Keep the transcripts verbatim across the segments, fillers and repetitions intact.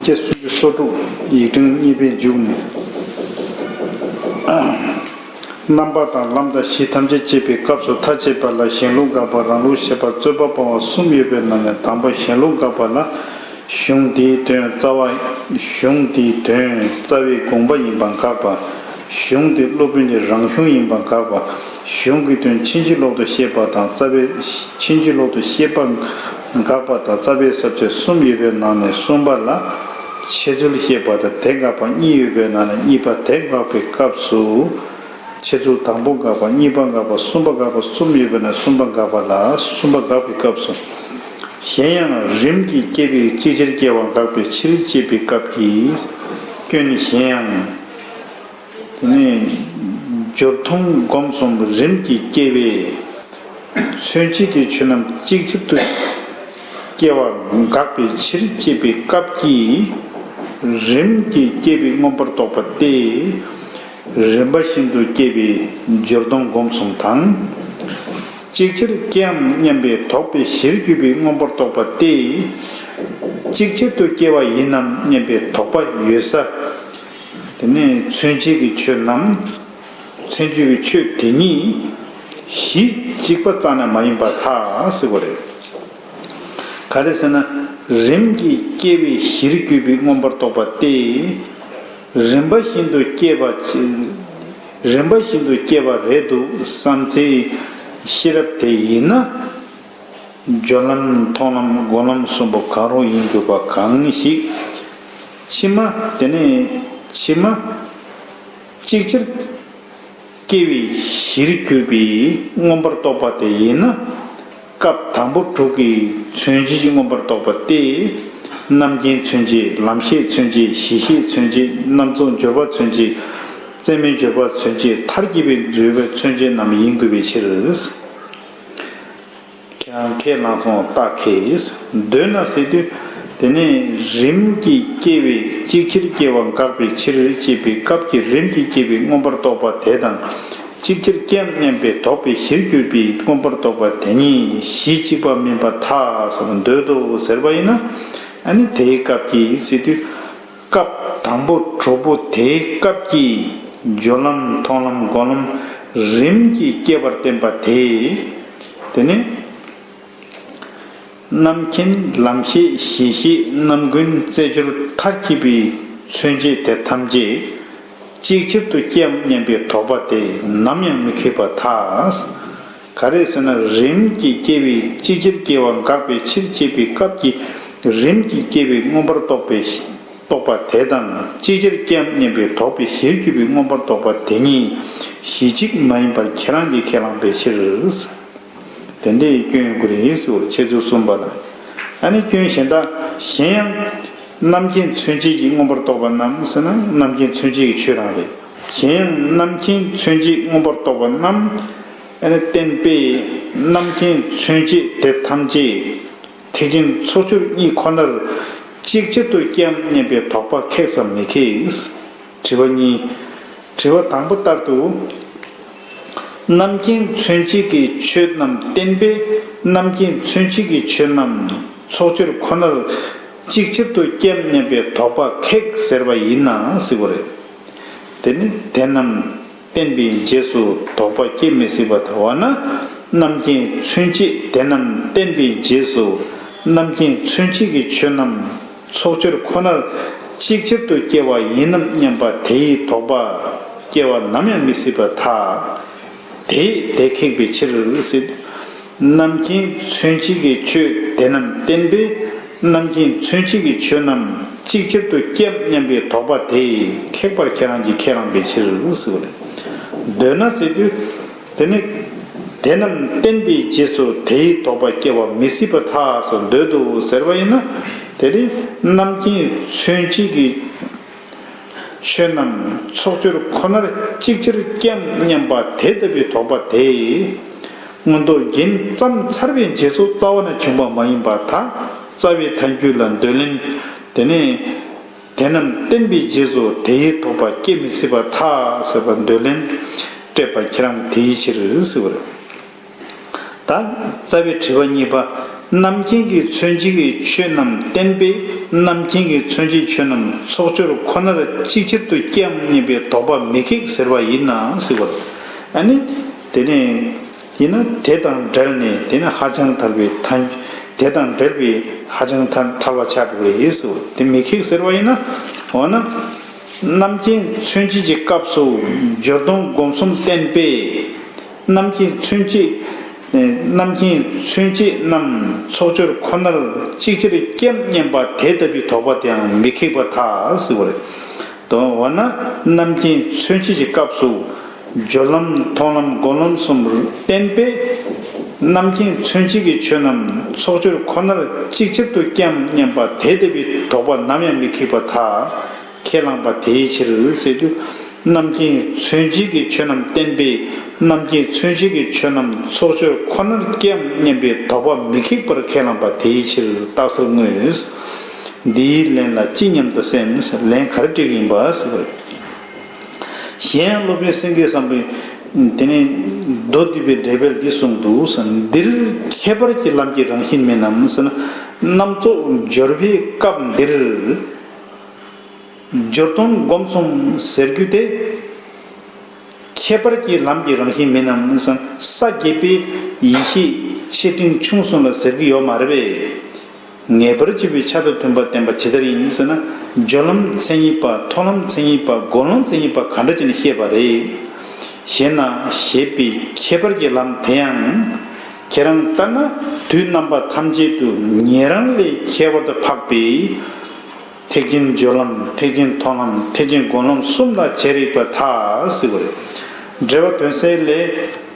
ཚེས་སུམ་ཅུ་སོ་དྲུག་ཡིག་ཕྲེང་གཉིས་པའི་མཇུག་ནས། རྣམ་པ་དང་ལམ་དང་གཞི་ཐམས་ཅད་བསྐྱེད་པའི་སྐབས་སུ་མཐའ་ཅེས་པ་ལ་གཞན་ལུགས་དགག་པ་རང་ལུགས་བཤད་པ་རྩོད་པ་སྤོང་བ་གསུམ་ཡོད་པའི་ནང་ནས་དང་པོ་གཞན་ལུགས་དགག་པ་ལ། གཞུང་འདིའི་དོན་རྩ་བ། གཞུང་འདིའི་དོན་རྩ་བའི་དགོངས་པ་ཡིན་པ་དགག་པ། གཞུང་འདི་སློབ་དཔོན་གྱི་རང་གཞུང་ཡིན་པ་དགག་པ། གཞུང་གི་དོན་ཕྱིན་ཅི་ལོག་ཏུ་བཤད་པ་དང་རྩ་བའི། ཕྱིན་ཅི་ལོག་ཏུ་བཤད་པ་དགག་པ་དང་རྩ་བའི་ས་བཅད་གསུམ་ཡོད་པའི་ནང་ནས་གསུམ་པ་ལ། འཆད་ཚུལ་བཤད་པ་དང་དེ་དགག་པ་གཉིས་ཡོད་པའི་ནང་ནས་གཉིས་པ་དེ་དགག་པའི་སྐབས་སུ། འཆད་ཚུལ་དང་པོ་དགག་པ། གཉིས་པ་དགག་པ། གསུམ་པ་དགག་པ། གསུམ་ཡོད་པ་ན་གསུམ་པ་དགག་པ་ལ་གསུམ་པ་དགག་པའི་སྐབས་སུ། གཞན་ཡང་རིམ་གྱིས་སྐྱེ་བའི་ཅིག་ཅར་སྐྱེ་བ་དགག་པའི་ཕྱིར་ཅེས་པའི་སྐབས་ཀྱི་སྐྱོན་ནི། གཞན་ཡང་། དེ་ནས་སྦྱོར་མཐོང་སྒོམ་གསུམ་རིམ་གྱིས་སྐྱེ་བའི་མཚོན་བྱེད་ཀྱི་ཆོས་རྣམས་ཅིག་ཅར་དུ་སྐྱེ་བ་དགག་པའི་ཕྱིར་ཅེས་པའི་སྐབས་ཀྱི་རིམ་གྱིས་སྐྱེ་བའི་མངོན་པར་རྟོགས་པ་སྟེ། རིམ་པ་བཞིན་དུ་སྐྱེ་བའི་སྦྱོར་མཐོང་སྒོམ་གསུམ་དང་། ཅིག་ཅར་སྐྱེའམ་སྙམ་པའི་དོགས་པའི་གཞིར་གྱུར་པའི་མངོན་པར་རྟོགས་པ་སྟེ། ཅིག་ཅར་དུ་སྐྱེ་བ་ཡིན་ནམ་སྙམ་པའི་དོགས་པ་ཡོད་ས། དེ་ནས་མཚོན་བྱེད་ཀྱི་ཆོས་རྣམས། མཚོན་བྱེད་ཀྱི་ཆོས་དེ་ཉིད་གཞི་གཅིག་པ་རྩ་ནས་མ་ཡིན་པར་ཐལ་ཟེར་བ་རེད། ག་རེ་ཟེར་ན། རིམ་གྱིས་སྐྱེ་བའི་གཞིར་གྱུར་པའི་མངོན་པར་རྟོགས་པ་སྟེ། རིམ་པ་བཞིན་དུ་སྐྱེ་བ་ཅི། རིམ་པ་བཞིན་དུ་སྐྱེ་བ་རེད་འདུག་བསམ་ཚེ་ཤེས་རབ་དེ་ཡིན་ན། སྦྱོར་ལམ་མཐོང་ལམ་སྒོམ་ལམ་གསུམ་པོ་གང་རུང་ཡིན་དགོས་པ་གང་ཞིག་ཕྱི་མ་དེ་ནས་ཕྱི་མ་ཅིག་ཅར་སྐྱེ་བའི་གཞིར་གྱུར་པའི་མངོན་པར་རྟོགས་པ་དེ་ཡིན་ན། སྐབས་དང་པོ་དྲུག་གི་མཚོན་བྱེད་ཀྱི་མངོན་པར་རྟོགས་པ་སྟེ། རྣམ་མཁྱེན་མཚོན་བྱེད། ལམ་ཤེས་མཚོན་བྱེད། གཞི་ཤེས་མཚོན་བྱེད། རྣམ་རྫོགས་སྦྱོར་བ་མཚོན་བྱེད། རྩལ་མེད་སྦྱོར་བ་མཚོན་བྱེད། མཐར་གྱིས་པའི་འཛོལ་བའི་མཚོན་བྱེད་རྣམས་ཡིན་དགོས་པའི་ཕྱིར། ཁྱེད་རང་ཁས་བླངས་སོང་རྟགས་ཁས། འདོད་ན་ཟེར་དུས། དེ་ནས་རིམ་གྱིས་སྐྱེ་བའི་ཅིག་ཅར་སྐྱེ་བ་དགག་པའི་ཕྱིར་ཅེས་པའི་སྐབས་ཀྱི་རིམ་གྱིས་སྐྱེ་བའི་མངོན་པར་རྟོགས་པ་དེ་དང་། ཅིག་ཅར་སྐྱེའམ་སྙམ་པའི་དོགས་པའི་གཞིར་གྱུར་པའི་མངོན་པར་རྟོགས་པ་དེ་གཉིས་གཞི་གཅིག་པ་མིན་པར་ཐལ་ཟེར་བ་འདོད་དོ་ཟེར་བ་ཡིན་ན། ཨ་ནི་དེའི་སྐབས་ཀྱི་ཟེར་དུས། སྐབས་དང་པོ་དྲུག་པོ་དེའི་སྐབས་ཀྱི་སྦྱོར་ལམ་མཐོང་ལམ་སྒོམ་ལམ་རིམ་གྱིས་སྐྱེ་བར་བསྟན་པ་དེ། དེ་ནི་རྣམ་མཁྱེན་ལམ་ཤེས་གཞི་ཤེས་རྣམ་ཀུན་རྩེ་སྦྱོར་མཐར་གྱིས་པའི་མཚོན་བྱེད་དེ་ཐམས་ཅད་ཅིག་ཅར་དུ་སྐྱེའམ་སྙམ་པའི་དོགས་པ་དེ་ནམ་ཡང་མི་ཁེགས་པར་ཐལ། ག་རེ་ཟེར་ན་རིམ་གྱིས་སྐྱེ་བའི་ཅིག་ཅར་སྐྱེ་བ་དགག་པའི་ཕྱིར་ཅེས་པའི་སྐབས་ཀྱི་རིམ་གྱིས་སྐྱེ་བའི་མངོན་པར་རྟོགས་པའི་རྟོགས་པ་དེ་དང་ཅིག་ཅར་སྐྱེའམ་སྙམ་པའི་དོགས་པའི་གཞིར་གྱུར་པའི་མངོན་པར་རྟོགས་པ་དེ་གཉིས་གཞི་གཅིག་མ་ཡིན་པར་ཁྱེད་རང་གིས་ཁས་བླངས་པའི་ཕྱིར། དེ་འདྲའི་སྐྱོན་ཡོང་གི་རེད་ཟེར་བ་འཆད་ཚུལ་གསུམ་པ་ལ། ཨ་ནི་སྐྱོན་གཞན་དག་གཞན་ཡང་། རྣམ་མཁྱེན་མཚོན་བྱེད་ཀྱི་མངོན་པར་རྟོགས་པ་རྣམས་ཟེར་ན་རྣམ་མཁྱེན་མཚོན་བྱེད་ཀྱི་ཆོས་རང་རེད། གཞན་ཡང་རྣམ་མཁྱེན་མཚོན་བྱེད་མངོན་པར་རྟོགས་པ་རྣམས། ཨ་ནི་བསྟན་པས་རྣམ་མཁྱེན་མཚོན་བྱེད་དེ་ཐམས་ཅད། ཐེག་ཆེན་ཚོགས་སྦྱོར་གཉིས་ཁོ་ནར་ཅིག་ཅར་དུ་སྐྱེའམ་སྙམ་པའི་དོགས་པ་ཁེགས་སམ་མི་ཁེགས། དྲི་བ་གཉིས། དྲི་བ་དང་པོ་ལྟར་དུ། རྣམ་མཁྱེན་མཚོན་བྱེད་ཀྱི་ཆོས་རྣམས་བསྟན་པས་རྣམ་མཁྱེན་མཚོན་བྱེད་ཀྱི་ཆོས་རྣམས་ཚོགས་སྦྱོར་ཁོ་ནར་ཅིག་ཅར་དུ་སྐྱེའམ་སྙམ་པའི་དོགས་པ་ཁེགས་ཟེར་བ་ཡིན་ན་ཟེར་བ་རེད། དེ་ནི་དེ་རྣམས་བསྟན་པའི་རྗེས་སུ་དོགས་པ་སྐྱེ་མི་སྲིད་པ་དང་། འོ་ན་རྣམ་མཁྱེན་མཚོན་བྱེད་དེ་རྣམས་བསྟན་པའི་རྗེས་སུ་རྣམ་མཁྱེན་མཚོན་བྱེད་ཀྱི་ཆོས་རྣམས་ཚོགས་སྦྱོར་ཁོ་ནར་ཅིག་ཅར་དུ་སྐྱེ་བ་ཡིན་ནམ་སྙམ་པ་དེའི་དོགས་པ་སྐྱེ་བ་ནམ་ཡང་མི་སྲིད་པར་ཐལ། དེས་དེ་ཁེགས་པའི་ཕྱིར་ཟེར། རྣམ་མཁྱེན་མཚོན་བྱེད་ཀྱི་ཆོས་དེ་རྣམས་བསྟན་པས་རྣམ་མཁྱེན་མཚོན་བྱེད་ཀྱི་ཆོས་རྣམས་ཅིག་ཅར་དུ་སྐྱེའམ་སྙམ་པའི་དོགས་པ་དེས་ཁེགས་པར་ཁྱེད་རང་གིས་ཁས་བླངས་པའི་ཕྱིར་ཟེར་བ་རེད། འདོད་ན་ཟེར་དུས། དེ་ནི་དེ་རྣམས་བསྟན་པའི་རྗེས་སུ་དེའི་དོགས་པ་སྐྱེ་བ་མི་སྲིད་པར་ཐལ་ཟེར། འདོད་དོ་ཟེར་བ་ཡིན་ན། དེ་ནི་རྣམ་མཁྱེན་མཚོན་བྱེད་ཀྱི་ཆོས་རྣམས་ཚོགས་སྦྱོར་ཁོ་ནར་ཅིག་ཅར་སྐྱེའམ་སྙམ་པ་དེ་ལྟ་བུའི་དོགས་པ་དེ། མངོན་རྟོགས་རྒྱན་བརྩམས་ཚར་བའི་རྗེས་སུ་རྩ་བ་ནས་བྱུང་བ་མ་ཡིན་པར་ཐལ། རྩ་བའི་ཐལ་འགྱུར་ལ་འདོད་ལན། དེ་ནས་དེ་རྣམས་བསྟན་པའི་རྗེས་སུ་དེའི་དོགས་པ་སྐྱེ་མི་སྲིད་པར་ཐལ་ཟེར་བ་འདོད་ལན་སྤྲད་པ་ཁྱེད་རང་གིས་དེའི་ཕྱིར་ཟེར་བ་རེད། ད་རྩ་བའི་དྲི་བ་གཉིས་པ། རྣམ་མཁྱེན་གྱིས་མཚོན་བྱེད་ཀྱི་ཆོས་རྣམས་བསྟན་པས། རྣམ་མཁྱེན་གྱིས་མཚོན་བྱེད་ཆོས་རྣམས་ཚོགས་སྦྱོར་ཁོ་ནར་ཅིག་ཅར་དུ་སྐྱེའམ་སྙམ་པའི་དོགས་པ་མི་ཁེགས་ཟེར་བ་ཡིན་ན་ཟེར་བ་རེད། ཨ་ནི། དེ་ནས་ཡིན་ན་དེ་དང་འབྲེལ་ནས་དེ་ནི་ཧ་ཅང་ཐལ་བའི་ཐལ། དེ་དང་འབྲེལ་བའི་ཧ་ཅང་ཐལ་ཐལ་བ་ཆགས་འགྲོ་གི་རེད་ཟེར་བ་དེ་མི་ཁེགས་ཟེར་བ་ཡིན་ན། འོ་ན། རྣམ་མཁྱེན་མཚོན་བྱེད་ཀྱི་སྐབས་སུ་སྦྱོར་སྡོམ་སྒོམ་གསུམ་བསྟན་པས། རྣམ་མཁྱེན་མཚོན་བྱེད། རྣམ་མཁྱེན་མཚོན་བྱེད་རྣམས་ཚོགས་སྦྱོར་ཁོ་ནར་ཅིག་ཅར་སྐྱེའམ་སྙམ་པ་དེ་ལྟ་བུའི་དོགས་པ་དེའང་མི་ཁེགས་པར་ཐལ་ཟེར་བ་རེད། དོ། འོ་ན་རྣམ་མཁྱེན་མཚོན་བྱེད་ཀྱི་སྐབས་སུ་སྦྱོར་ལམ་མཐོང་ལམ་སྒོམ་ལམ་གསུམ་བསྟན་པས། རྣམ་མཁྱེན་མཚོན་བྱེད་ཀྱི་ཆོས་རྣམས་ཚོགས་སྦྱོར་ཁོ་ནར་ཅིག་ཅར་དུ་སྐྱེའམ་སྙམ་པ་དེ་ལྟ་བུའི་དོགས་པ་ནམ་ཡང་མི་ཁེགས་པར་ཐལ། ཁས་བླངས་པ་དེའི་ཕྱིར་ཟེར་དུས། རྣམ་མཁྱེན་མཚོན་བྱེད་ཀྱི་ཆོས་རྣམས་བསྟན་པས། རྣམ་མཁྱེན་མཚོན་བྱེད་ཀྱི་ཆོས་རྣམས་ཚོགས་སྦྱོར་ཁོ་ནར་སྐྱེའམ་སྙམ་པའི་དོགས་པ་མི་ཁེགས་པར་ཁས་བླངས་པ་དེའི་ཕྱིར་རྟགས་གསལ་དངོས། འདིའི་ལན་ལ་ཅི་སྙམ་དུ་སེམས། ལན་ག་རེ་སྤྲད་ཀྱི་ཡིན་པ་ཟེར་བ་རེད། གཞན་སློབ་དཔོན་སེང་གེ་བཟང་པོས་དེ་ནས་མདོ་སྡུད་པའི་འགྲེལ་པར་འདི་གསུངས་འདུག་ཟེར། འདིར་ཁྱད་པར་གྱི་ལམ་གྱི་རང་བཞིན་མིན་ནམ་ཟེར་ན། རྣམ་རྫོགས་སྦྱོར་བའི་སྐབས་འདིར། སྦྱོར་སྡོམ་སྒོམ་གསུམ་ཟེར་རྒྱུ་དེ། ཁྱད་པར་གྱི་ལམ་གྱི་རང་བཞིན་མིན་ནམ་ཟེར་ན། ས་བརྒྱད་པའི་ཡེ་ཤེས་ཆེ་འབྲིང་ཆུང་གསུམ་ལ་ཟེར་གྱི་ཡོད་མ་རེད་པས། ངེས་པར་འབྱེད་པའི་ཆ་དང་མཐུན་པ་བསྟན་པ་ཇི་ལྟར་ཡིན་ཟེར་ན། སྦྱོར་ལམ་མཚན་ཉིད་པ། མཐོང་ལམ་མཚན་ཉིད་པ། སྒོམ་ལམ་མཚན་ཉིད་པ་གང་འདྲ་བྱས་ནས་བཤད་པ་རེད། ཞེ་ན། ཞེས་པའི་ཁྱད་པར་གྱི་ལམ་དེ་ཡང་། ཁྱེད་རང་ལྟར་ན་དུས་རྣམ་པ་ཐམས་ཅད་དུ་ཉན་རང་ལས་ཁྱད་པར་དུ་འཕགས་པའི། ཐེག་ཆེན་སྦྱོར་ལམ། ཐེག་ཆེན་མཐོང་ལམ། ཐེག་ཆེན་སྒོམ་ལམ་གསུམ་ལ་བྱེད་རིགས་པར་ཐལ་ཟེར་བ་རེད། འགྲེལ་པ་དོན་གསལ་ལས།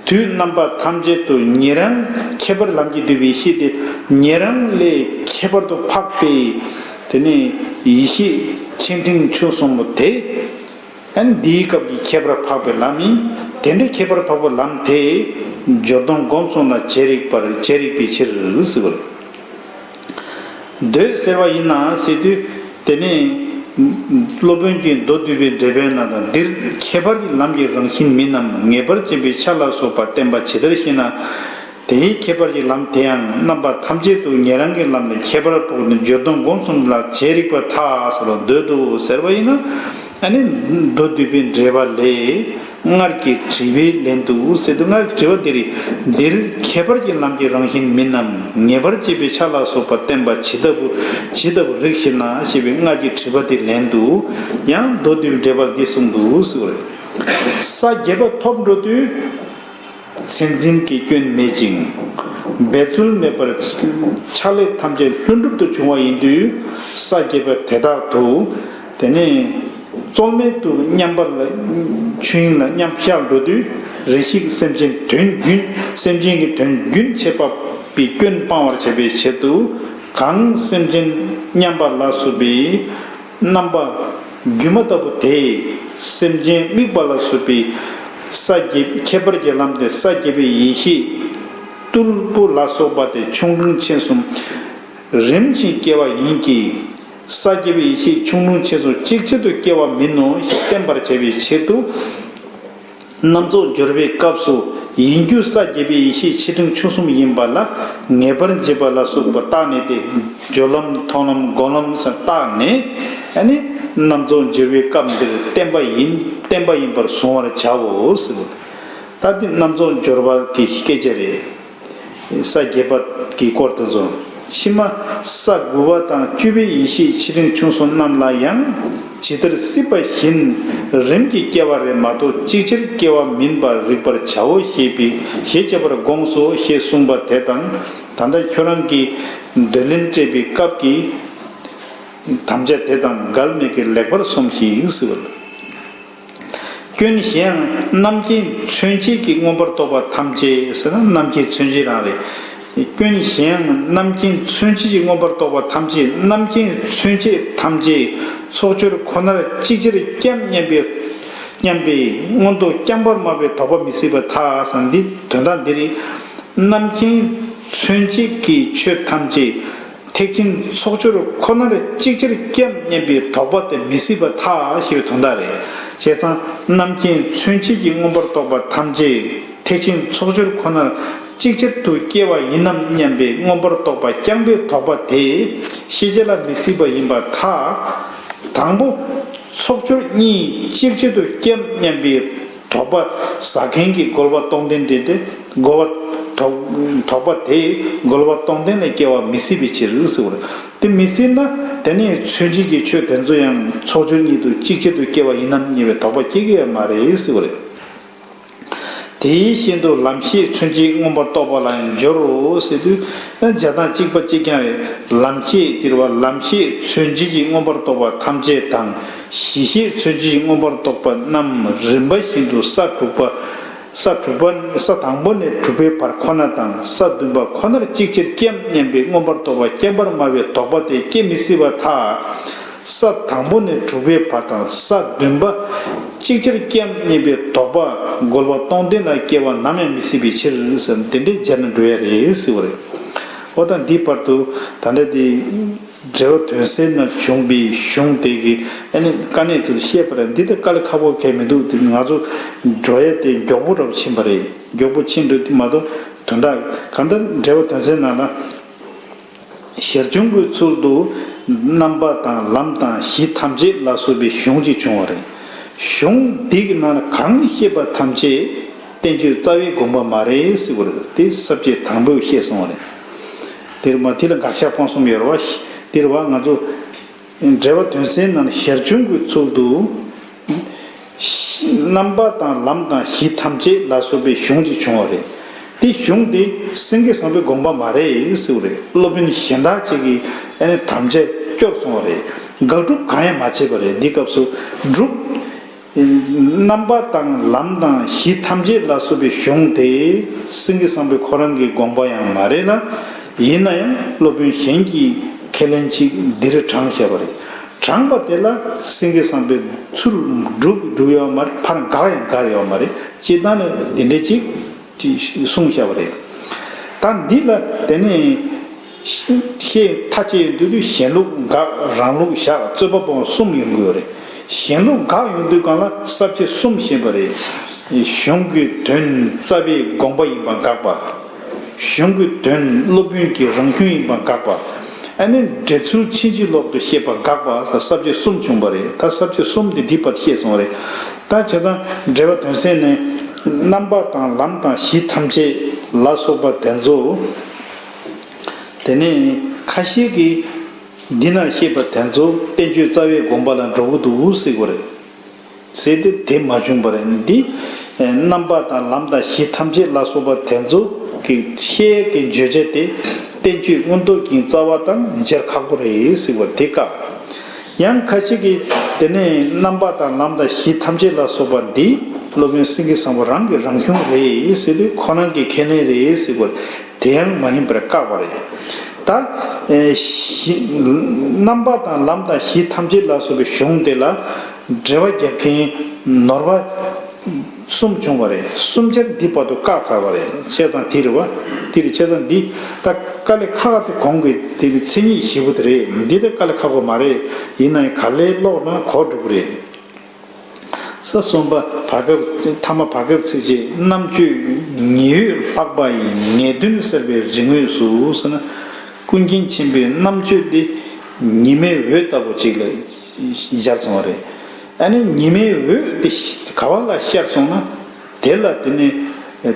དུས་རྣམ་པ་ཐམས་ཅད་དུ་ཉན་རང་ཁྱད་པར་ལམ་གྱིས་བསྡུས་པའི་ཡེ་ཤེས་དེ། ཉན་རང་ལས་ཁྱད་པར་དུ་འཕགས་པའི། དེ་ནས་ཡེ་ཤེས་ཆེ་འབྲིང་ཆུང་གསུམ་པོ་དེ། ཨ་ནི་འདིའི་སྐབས་ཀྱི་ཁྱད་པར་འཕགས་པའི་ལམ་ཡིན། དེ་འདྲའི་ཁྱད་པར་འཕགས་པའི་ལམ་དེ། སྦྱོར་སྡོམ་སྒོམ་གསུམ་ལ་བྱེད་རིགས་པར། བྱེད་རིགས་པའི་ཕྱིར་ཟེར་བ་རེད། འདོད་ཟེར་བ་ཡིན་ན་ཟེར་དུས། དེ་ནས་སློབ་དཔོན་གྱིས་མདོ་སྡུད་པའི་འགྲེལ་པའི་ནང་དུ། འདིར་ཁྱད་པར་གྱི་ལམ་གྱི་རང་བཞིན་མིན་ནམ། ངེས་པར་འབྱེད་པའི་ཆ་ལ་སོགས་པ་བསྟན་པ་ཇི་ལྟར་ཞེ་ན། དེའི་ཁྱད་པར་གྱི་ལམ་དེ་ཡང་རྣམ་པ་ཐམས་ཅད་དུ་ཉན་རང་གི་ལམ་ལས་ཁྱད་པར་འཕགས་ནས་སྦྱོར་སྡོམ་སྒོམ་གསུམ་ལ་བྱེད་རིགས་པར་ཐལ་ཟེར་བ། འདོད་དོ་ཟེར་བ་ཡིན་ན། ཨ་ནི་མདོ་སྡུད་པའི་འགྲེལ་པ་ལས། སྔར་གྱི་དྲི་བའི་ལན་དུ་ཟེར་དུས། སྔར་གྱི་དྲི་བ་འདི་རེད། འདིར་ཁྱད་པར་གྱི་ལམ་གྱི་རང་བཞིན་མིན་ནམ། ངེས་པར་འབྱེད་པའི་ཆ་ལ་སོགས་པ་བསྟན་པ་ཇི་ལྟ་བུ་ཇི་ལྟ་བུ་རིགས་ཞེ་ན་ཞེས་པའི་སྔར་གྱི་དྲི་བ་དེའི་ལན་དུ། ཡང་མདོ་སྡུད་པའི་འགྲེལ་པར་འདི་གསུངས་འདུག་ཟེར་བ་རེད། ས་བརྒྱད་པ་ཐོབ་འགྲོ་དུས། མཚན་འཛིན་གྱི་སྐྱོན་མེད་ཅིང་། འབད་རྩོལ་མེད་པར་ཕྱག་ལས་ཐམས་ཅད་ལྷུན་གྲུབ་ཏུ་བྱུང་བ་ཡིན་དུས། ས་བརྒྱད་པ་དེ་དག་ཏུ། དེ་ནས་རྩོལ་མེད་དུ་མཉམ་པར་ལ་ཆོས་དབྱིངས་ལ་མཉམ་བཞག་འགྲོ་དུས། རེ་ཞིག་སེམས་ཅན་དོན་རྒྱུན། སེམས་ཅན་གྱི་དོན་རྒྱུན་ཆད་པ་པའི་སྐྱོན་སྤང་བར་བྱ་བའི་ཆེད་དུ། གང་སེམས་ཅན་མཉམ་པ་ལ་སོགས་པའི་རྣམ་པ་སྒྱུ་མ་ལྟ་བུ་དེས་སེམས་ཅན་དམིགས་པ་ལ་སོགས་པའི་ས་བརྒྱད། ཁྱད་པར་གྱི་ལམ་དེ་ས་བརྒྱད་པའི་ཡེ་ཤེས་རྟུལ་པོ་ལ་སོགས་པ་དེ་ཆུང་འབྲིང་ཆེ་གསུམ་རིམ་བཞིན་སྐྱེ་བ་ཡིན་གྱི། ས་བརྒྱད་པའི་ཡེ་ཤེས་ཆུང་འབྲིང་ཆེ་གསུམ་གཅིག་ཆར་དུ་སྐྱེ་བ་མིན་ནོ་ཞེས་བསྟན་པར་བྱ་བའི་ཆེད་དུ། རྣམ་རྫོགས་སྦྱོར་བའི་སྐབས་སུ་ཡིན་རྒྱུ་ས་བརྒྱད་པའི་ཡེ་ཤེས་ཆེ་འབྲིང་ཆུང་གསུམ་ཡིན་པ་ལ་ངེས་པར་འབྱེད་པ་ལ་སོགས་པ་བརྟགས་ནས་ཏེ། སྦྱོར་ལམ་མཐོང་ལམ་སྒོམ་ལམ་སོགས་བརྟགས་ནས། ཨ་ནི་རྣམ་རྫོགས་སྦྱོར་བའི་སྐབས་འདིར་བསྟན་པ་ཡིན། བསྟན་པ་ཡིན་པར་གཟུང་བར་བྱའོ་ཟེར། ད་འདི་རྣམ་རྫོགས་སྦྱོར་བ་གི་སྐད་ཆ་རེད། ས་བརྒྱད་པ་གི་སྐོར་དེ་ཚོ། ཕྱི་མ་ས་དགུ་པ་དང་བཅུ་པའི་ཡེ་ཤེས་ཆེ་འབྲིང་ཆུང་གསུམ་རྣམས་ལ་ཡང་ཇི་ལྟར་སྲིད་པ་བཞིན་རིམ་གྱིས་སྐྱེ་བ་རེད་མ་གཏོགས་ཅིག་ཅར་སྐྱེ་བ་མིན་པར་རིག་པར་བྱའོ་ཞེས་པའི་ཞེས་བྱ་བར་དགོངས་སོ་ཞེས་གསུངས་པ་དེ་དང་། ད་ལྟ་ཁྱོད་རང་གིས་འདོད་ལན་སྤྲད་པའི་སྐབས་ཀྱི་དམ་བཅའ་དེ་དང་འགལ་མེད་ཀྱི་ལེགས་པར་སོམས་ཤིག་ཟེར་བ། སྐྱོན་གཞན་ཡང་རྣམ་མཁྱེན་མཚོན་བྱེད་ཀྱིས་མངོན་པར་རྟོགས་པ་ཐམས་ཅད་ཟེར་ན་རྣམ་མཁྱེན་མཚོན་བྱེད་རང་རེད། སྐྱོན་གཞན་ཡང་རྣམ་མཁྱེན་མཚོན་བྱེད་ཀྱིས་མངོན་པར་རྟོགས་པ་ཐམས་ཅད། རྣམ་མཁྱེན་མཚོན་བྱེད་ཐམས་ཅད་ཚོགས་སྦྱོར་ཁོ་ནར་ཅིག་ཅར་སྐྱེའམ་སྙམ་པའི་སྙམ་པའི་མངོན་རྟོགས་རྐྱང་པར་སྨྲ་བའི་དོགས་པ་མི་སྲིད་པར་ཐལ་ཟེར། འདི་དོན་དག་འདི་རེད། རྣམ་མཁྱེན་མཚོན་བྱེད་ཀྱི་ཆོས་ཐམས་ཅད་ཐེག་ཆེན་ཚོགས་སྦྱོར་ཁོ་ནར་ཅིག་ཅར་སྐྱེའམ་སྙམ་པའི་དོགས་པ་དེ་མི་སྲིད་པར་ཐལ་ཞེས་པའི་དོན་དག་རེད། བྱས་ཙང་རྣམ་མཁྱེན་མཚོན་བྱེད་ཀྱིས་མངོན་པར་རྟོགས་པ་ཐམས་ཅད་ ཐེག་ཆེན་ཚོགས་སྦྱོར་ཁོ་ནར་ཅིག་ཅར་དུ་སྐྱེ་བ་ཡིན་ནམ་སྙམ་པའི་མངོན་པར་རྟོག་པ་རྐྱང་པའི་དོགས་པ་དེ་ཤེས་བྱ་ལ་མི་སྲིད་པ་ཡིན་པར་ཐལ། དང་པོ་ཚོགས་སྦྱོར་གཉིས་ཅིག་ཅར་དུ་སྐྱེའམ་སྙམ་པའི་དོགས་པ་ཟ་མཁན་གྱི་རྒོལ་བ་སྟོང་ལྡན་དེ་སྟེ། རྒོལ་བ་དོགས་དོགས་པ་དེས་རྒོལ་བ་སྟོང་ལྡན་ལ་སྐྱེ་བ་མི་སྲིད་པའི་ཕྱིར་ཟེར་བ་རེད། དེ་མི་སྲིད་ན་དེ་ནི་མཚོན་བྱེད་ཀྱི་ཆོས་དེ་ཚོ་ཡང་ཚོགས་སྦྱོར་གཉིས་དུ་ཅིག་ཅར་དུ་སྐྱེ་བ་ཡིན་ནམ་སྙམ་པའི་དོགས་པ་སྐྱེ་གི་ཡང་མ་རེད་ཟེར་བ་རེད། དེའི་ཤིན་ཏུ་ལམ་ཤེས་མཚོན་བྱེད་མངོན་པར་རྟོགས་པ་ལ་ཡང་སྦྱོར་རོ་ཟེར་དུས། བྱ་དང་གཅིག་པ་གཅིག་རྐྱང་རེད། ལམ་ཤེས་དེར་བ་ལམ་ཤེས་མཚོན་བྱེད་ཀྱི་མངོན་པར་རྟོགས་པ་ཐམས་ཅད་དང་གཞི་ཤེས་མཚོན་བྱེད་ཀྱི་མངོན་པར་རྟོགས་པ་རྣམས་རིམ་པ་བཞིན་དུ་ས་དྲུག་པ། ས་དྲུག་པ། ས་དང་པོ་ནས་དྲུག་པའི་བར་ཁོ་ན་དང་ས་བདུན་པ་ཁོ་ནར་ཅིག་ཅར་སྐྱེའམ་སྙམ་པའི་མངོན་པར་རྟོགས་པ་རྐྱང་པར་སྨྲ་བའི་དོགས་པ་དེ་སྐྱེ་མི་སྲིད་པར་ཐལ། ས་དང་པོ་ནས་དྲུག་པའི་བར་དང་ས་བདུན་པ་ཅིག་ཅར་སྐྱེའམ་སྙམ་པའི་དོགས་པ་རྒོལ་བ་སྟོང་ལྡན་ལ་སྐྱེ་བ་ནམ་ཡང་མི་སྲིད་པའི་ཕྱིར་ཟེར་དེ་འདྲའི་སྦྱར་ན་འགྲོ་ཡ་རེད་ཟེར་བ་རེད། འོ་ད་འདིའི་བར་དུ་ད་ལྟ་དེ་འགྲེལ་པ་དོན་གསལ་ནང་བྱུང་བའི་གཞུང་དེ་གི་ཨ་ནི་དཀའ་གནད་དུ་བཤད་པ་རེད། འདི་ད་དཀའ་ལས་ཁག་པོ་གང་མི་འདུག་དེ་ང་ཚོ་འགྲོ་ཡ་དེ་མགྱོགས་པོ་རབ་ཕྱིན་པ་རེད། མགྱོགས་པོ་ཕྱིན་འགྲོ་དེ་མ་གཏོགས་དོན་དག་གང་ལྟར་འགྲེལ་པ་དོན་གསལ་ནང་ལ། ཞར་བྱུང་གི་ཚུལ་དུ་རྣམ་པ་དང་ལམ་དང་གཞི་ཐམས་ཅད་ལ་སོགས་པའི་གཞུང་གཅིག་བྱུང་བ་རེད། གཞུང་འདི་གི་ནང་ལ་གང་བཤད་པ་ཐམས་ཅད་བསྟན་བཅོས་རྩ་བའི་དགོངས་པ་མ་རེད་ཟེར་བ་རེད། དེ་ས་བཅད་དང་པོས་བཤད་སོང་བ་རེད། དེར་མ་དེ་ལ་དགག་བཞག་སྤང་གསུམ་ཡོད་རེད་བ། དེར་བ་ང་ཚོ་འགྲེལ་པ་དོན་གསལ་ནང་ལ་ཞར་བྱུང་གི་ཚུལ་དུ། རྣམ་པ་དང་ལམ་དང་གཞི་ཐམས་ཅད་ལ་སོགས་པའི་གཞུང་གཅིག་བྱུང་བ་རེད། དེ་གཞུང་དེ་སེང་གེ་བཟང་པོའི་དགོངས་པ་མ་རེད་ཟེར་བ་རེད། སློབ་དཔོན་གཞན་དག་ཅིག་གིས་ཨ་ནི་དམ་བཅའ་སྐྱོར་སོང་བ་རེད། དགག་སྒྲུབ་གང་ཡང་མ་བྱས་པ་རེད། འདི་སྐབས་སུ་སྒྲུབ། རྣམ་པ་དང་ལམ་དང་གཞི་ཐམས་ཅད་ལ་སོགས་པའི་གཞུང་དེ་སེང་གེ་བཟང་པོའི་ཁོ་རང་གི་དགོངས་པ་ཡང་མ་རེད་ལ། ཡིན་ན་ཡང་སློབ་དཔོན་གཞན་གྱིས་ཁས་ལེན་ཅིག་འདིར་དྲངས་བཞག་པ་རེད། དྲངས་པ་དེ་ལ་སེང་གེ་བཟང་པོས་ཚུར་སྒྲུབ་སྒྲུབ་ཡོད་མ་རེད། ཕར་འགག་ཡང་འགག་ཡོད་མ་རེད། སྤྱིར་བཏང་ནས་དེ་འདྲའི་ཅིག་གསུངས་བཞག་པ་རེད། ད་འདི་ལ་དེ་ནས་ཤེས་མཐའ་དཔྱད་ཡོང་དུས་གཞན་ལུགས་དགག་རང་ལུགས་བཞག་རྩོད་པ་སྤོང་གསུམ་ཡོང་གི་ཡོད་རེད། གཞན་ལུགས་དགག་ཡོང་དུས་སྒང་ལ་ས་བཅད་གསུམ་བཤད་པ་རེད། གཞུང་གི་དོན་རྩ་བའི་དགོངས་པ་ཡིན་པ་དགག་པ། གཞུང་གི་དོན་སློབ་དཔོན་གྱི་རང་གཞུང་ཡིན་པ་དགག་པ། ཨ་ནི་འགྲེལ་ཚུལ་ཕྱིན་ཅི་ལོག་ཏུ་བཤད་པ་དགག་པ་ས་ས་བཅད་གསུམ་བྱུང་བ་རེད། ད་ས་བཅད་གསུམ་དེ་འདི་བར་བཤད་སོང་བ་རེད། ད་བྱས་ཙང་འགྲེལ་པ་དོན་གསལ་ནས་རྣམ་པ་དང་ལམ་དང་གཞི་ཐམས་ཅད་ལ་སོགས་པ་དེ་ཚོ། དེ་ནས་ཁ་ཤས་ཀྱིས་འདི་ན་བཤད་པ་དེ་ཚོ་བསྟན་བཅོས་རྩ་བའི་དགོངས་པ་ལ་འགྲོ་གི་འདུག་ཟེར་གྱི་རེད། ཟེར་ཏེ་དེ་མ་བྱུང་བར་འདི། རྣམ་པ་དང་ལམ་དང་གཞི་ཐམས་ཅད་ལ་སོགས་པ་དེ་ཚོ་གི་ཤེས་ཀྱི་བརྗོད་བྱ་དེ་བསྟན་བཅོས་མངོན་རྟོགས་ཀྱི་རྩ་བ་དང་སྦྱར་ཁག་པོ་རེད་ཟེར་བ་དེ་བཀག་ཡང་ཁ་ཅིག་གིས་དེ་ནས་རྣམ་པ་དང་ལམ་དང་གཞི་ཐམས་ཅད་ལ་སོགས་པ་འདི་སློབ་དཔོན་སེང་གེ་བཟང་པོ་རང་གི་རང་གཞུང་རེད་ཟེར་དུས་ཁོ་རང་གི་ཁས་ལེན་རེད་ཟེར་བ་དེ་ཡང་མ་ཡིན་པར་བཀག་པ་རེད། ད། ཨེ་གཞི། རྣམ་པ་དང་ལམ་དང་གཞི་ཐམས་ཅད་ལ་སོགས་པའི་གཞུང་དེ་ལ་འགྲེལ་པ་རྒྱབ་མཁན་ནོར་བ་གསུམ་བྱུང་བ་རེད། གསུམ་ཆར་འདི་བར་དུ་བཀག་ཚར་བ་རེད། བྱས་ཙང་དེ་རེད་བ། དེ་རེད། བྱས་ཙང་འདི་ད་དཀའ་ལས་ཁག་དེ་གོང་གི་དེ་ནི་མཚན་ཉིད་བཞི་པོ་དེ་རེད། འདི་ད་དཀའ་ལས་ཁག་པོ་མ་རེད། ཡིན་ན་ཡང་ག་ལེར་ཀློག་ན་གོ་འགྲོ་གི་རེད། ས་གསུམ་པ་བར་སྐབས་ཚིག་ཐ་མ་བར་སྐབས་ཚིགས་བཅད་རྣམ་དཔྱོད་ཉི་འོད་ལྷག་པ་ཡི་ངེས་དོན་གསལ་བའི་རིག་ངོས་སུ་ཟེར་ན། ཀུན་མཁྱེན་ཆེན་པོའི་རྣམ་དཔྱོད་དེ་ཉི་མའི་འོད་ལྟ་བུ་ཅིག་ལ་སྦྱར་སོང་བ་རེད། ཨ་ནི་ཉི་མའི་འོད་དེ་ག་བ་ལ་ཤར་སོང་ན་དེ་ལ་དེ་ནི་